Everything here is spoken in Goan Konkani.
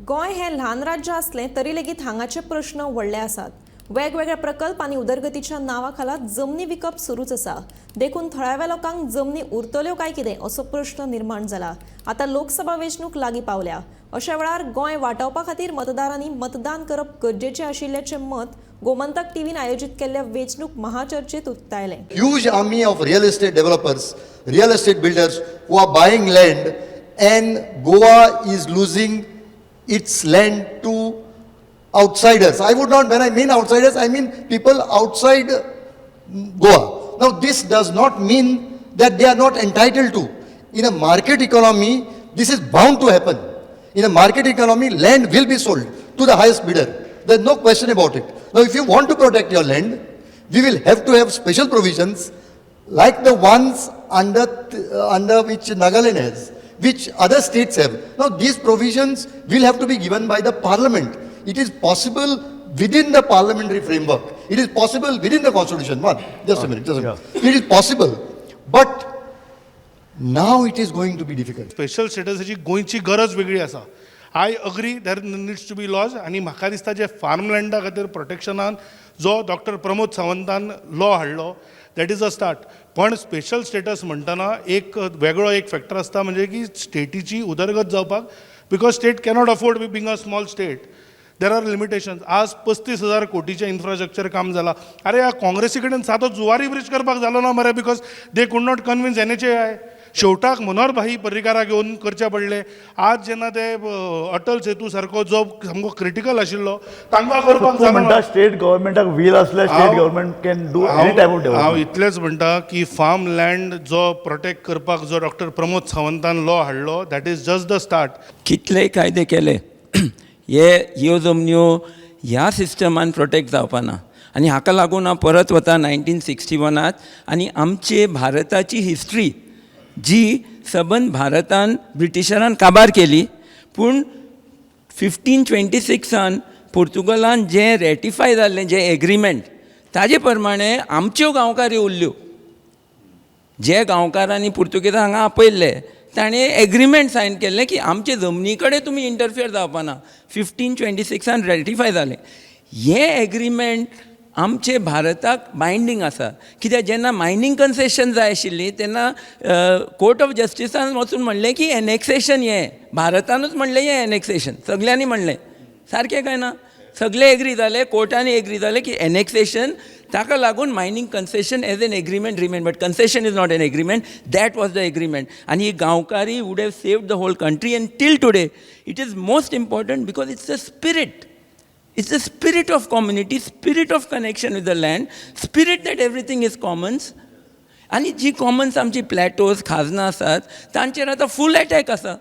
गोंय हें ल्हान राज्य आसलें तरी लेगीत हांगाचे प्रश्न व्हडले आसात. वेगवेगळे प्रकल्प आनी उदरगतीच्या नांवा खाला जमनी विकप सुरूच आसा. देखून थळाव्या लोकांक जमनी उरतल्यो काय कितें असो प्रश्न निर्माण जाला. आतां लोकसभा वेंचणूक लागीं पावल्या. अशा वेळार गोंय वाटावपा खातीर मतदारांनी मतदान करप गरजेचें आशिल्ल्याचें मत गोमंतक टीव्हीन आयोजीत केल्ल्या वेंचणूक महाचर्चेत उक्तायलें. Huge army of real estate developers, real estate builders who are buying land, and Goa is losing its land to outsiders. I would not, when I mean outsiders, I mean people outside Goa. Now, this does not mean that they are not entitled to. In a market economy, this is bound to happen. In a market economy, land will be sold to the highest bidder. There's no question about it. Now, if you want to protect your land, we will have to have special provisions like the ones under which Nagaland has, which other states have. Now, these provisions will have to be given by the parliament. It is possible within the parliamentary framework. It is possible within the constitution. One, just a minute, just a minute. It is possible, but now it is going to be difficult. Special स्टेटसाची गोंयची गरज वेगळी आसा. I agree there needs to be laws आनी म्हाका दिसता जे फार्म लँडा खातीर प्रोटेक्शनान जो डॉक्टर प्रमोद सावंतान लॉ हाडलो, that is a start. पण स्पेशल स्टेटस म्हणटना एक वेगळो एक फॅक्टर आसता, म्हणजे की स्टेटीची उदरगत जावपाक, because state cannot afford be being a small state, there are limitations. आज 35,000 कोटीचें इन्फ्रास्ट्रक्चर काम जालां. अरे, ह्या काँग्रेसी कडेन सादो जुवारी ब्रिज करपाक जालो ना मरे, because they could not convince NHAI. शेवटाक मनोहर भाई पर्रीकाराक येवन करचें पडलें. आज जेन्ना ते अटल सेतू सारको जो सामको क्रिटिकल आशिल्लो, तांकां करपाक तूं जालो म्हणटा ना. स्टेट गव्हर्मेंटाक व्हील असल्यार state government can do any type of हांव डेव्हलपमेंट. इतलेंच म्हणटा की फार्म लँड जो प्रोटेक्ट करपाक जो डॉक्टर प्रमोद सावंतान लॉ हाडलो, that is just the start. कितलेय कायदे केले, हे ह्यो जमन्यो ह्या सिस्टमान प्रोटेक्ट जावपाना. आनी हाका लागून हांव परत वता 1961त आनी आमचे भारताची हिस्ट्री जी सबंद भारतान ब्रिटिशरान काबार केली, पूण 1526an पुर्तुगलान जें रेटिफाय जाल्लें जें एग्रीमेंट, ताजे प्रमाणे आमच्यो गांवकारी उरल्यो. जे गांवकारांनी पुर्तुगेजां हांगा आपयल्ले, ताणें एग्रीमेंट सायन केल्लें की आमचे जमनी कडेन तुमी इंटरफियर जावपाना. 1526an ratify जालें. हें एग्रीमेंट आमचे भारताक बायंडींग आसा, कित्याक जेन्ना मायनींग कन्सेशन जाय आशिल्ली तेन्ना कोर्ट ऑफ जस्टिसान वचून म्हणलें की एनेक्सेशन हें भारतानूच म्हणलें, हें एनेक्सेशन. सगल्यांनी म्हणलें, सारकें काय ना? सगळे एग्री जाले, कोर्टांनी एग्री जाले की एनेक्सेशन. ताका लागून mining concession as an agreement remain, but concession is not an agreement. That was the agreement. आनी ही गांवकारी would have saved the whole country, and till today it is most important because it's a spirit. It's the spirit of community, spirit of connection with the land, spirit that everything is commons. आनी जी कॉमन्स आमची प्लॅटोज, खाजनां आसात, तांचेर आतां फूल एटॅक आसा.